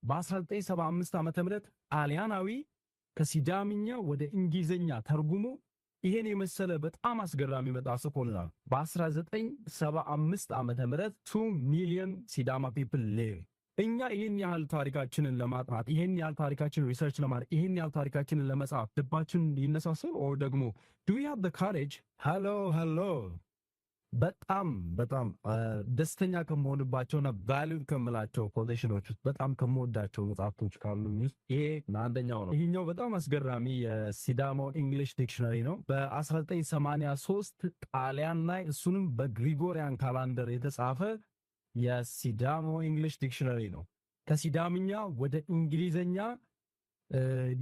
በ1975 ዓ.ም. ጣሊያናዊ ከሲዳምኛ ወደ እንግሊዝኛ ተርጉሞ ይሄን የመሰለ በጣም አስገራሚ መጽሐፍ ጽፎልናል። በ1975 ዓ.ም. 2 ሚሊዮን ሲዳማ people live። እኛ ይህን ያህል ታሪካችንን ለማጥናት፣ ይህን ያህል ታሪካችንን research ለማድረግ፣ ይህን ያህል ታሪካችንን ለመጻፍ ልባችን ይነሳሳል or ደግሞ do we have the courage? Hello, hello። በጣም በጣም ደስተኛ ከምሆንባቸውና value ከምላቸው collection ኦች ውስጥ፣ በጣም ከምወዳቸው መጽሐፍቶች ካሉ ውስጥ ይሄ አንደኛው ነው። ይህኛው በጣም አስገራሚ የሲዳሞ English dictionary ነው። በ1983 ጣሊያን ላይ፣ እሱንም በ Gregorian calendar የተጻፈ የሲዳሞ English dictionary ነው። ከሲዳምኛ ወደ እንግሊዘኛ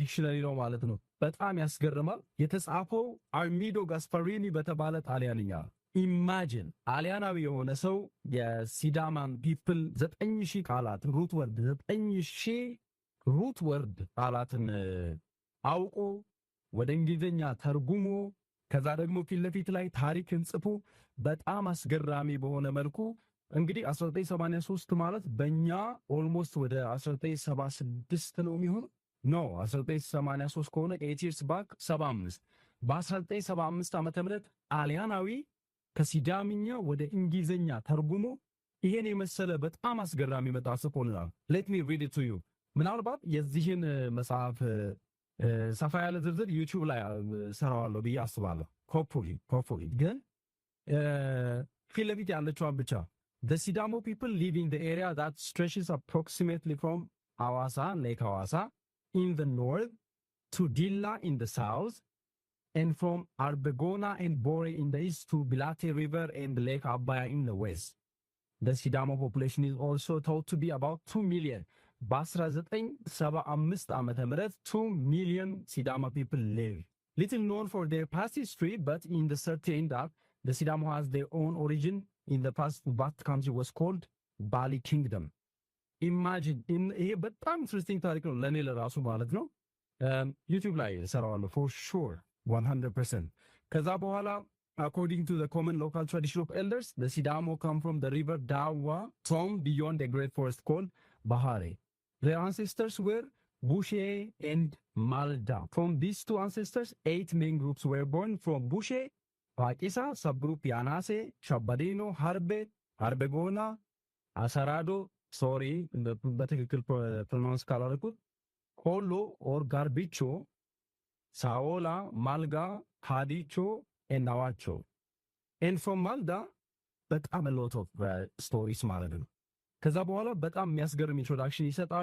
dictionary ነው ማለት ነው። በጣም ያስገርማል። የተጻፈው አርሚዶ ጋስፓሪኒ በተባለ ጣሊያንኛ። Imagine፣ ጣሊያናዊ የሆነ ሰው የሲዳማን people 9000 ቃላት root word፣ 9000 root word ቃላትን አውቆ ወደ እንግሊዝኛ ተርጉሞ፣ ከዛ ደግሞ ፊት ለፊት ላይ ታሪክን ጽፎ፣ በጣም አስገራሚ በሆነ መልኩ፣ እንግዲህ 1983 ማለት በእኛ almost ወደ 1976 ነው የሚሆን። No፣ 1983 ከሆነ 8 years back፣ 75፣ በ1975 ዓ.ም. ጣሊያናዊ ከሲዳምኛ ወደ እንግሊዝኛ ተርጉሞ ይሄን የመሰለ በጣም አስገራሚ መጽሐፍ ጽፎልናል። Let me read it to you። ምናልባት የዚህን መጽሐፍ ሰፋ ያለ ዝርዝር YouTube ላይ ሰራዋለሁ ብዬ አስባለሁ። Hopefully። ግን ፊት ለፊት ያለችዋን ብቻ። The Sidamo people live in the area that stretches approximately from Hawassa, Lake Hawassa, in the north to Dilla in the south, and from Arbegona and Bore in the east to Bilate River and Lake Abaya in the west. The Sidamo population is also thought to be about 2 million. በ1975 ዓ.ም. 2 million Sidama people live. Little known for their past history, but in the certain that the Sidamo has their own origin in the past, that country was called Bali Kingdom. Imagine፣ ይሄ በጣም interesting ታሪክ ነው ለእኔ ለራሱ ማለት ነው። YouTube ላይ እሰራዋለሁ for sure፣ 100%። ከዛ በኋላ according to the common local tradition of elders, the Sidamo come from the river Dawa from beyond the great forest called Bahare. Their ancestors were Bushe and Malda. From these two ancestors, eight main groups were born. From Bushe, Pakisa, subgroup Yanase, Shabadino, Harbe, Harbegona, Asarado, sorry, በትክክል pronounce ካላደረኩት፣ ኮሎ or ጋርቢቾ፣ ሳኦላ፣ ማልጋ፣ ሃዲቾ and አዋቾ። And from ማልዳ በጣም lot of stories ማለት ነው። ከዛ በኋላ በጣም የሚያስገርም introduction ይሰጣል።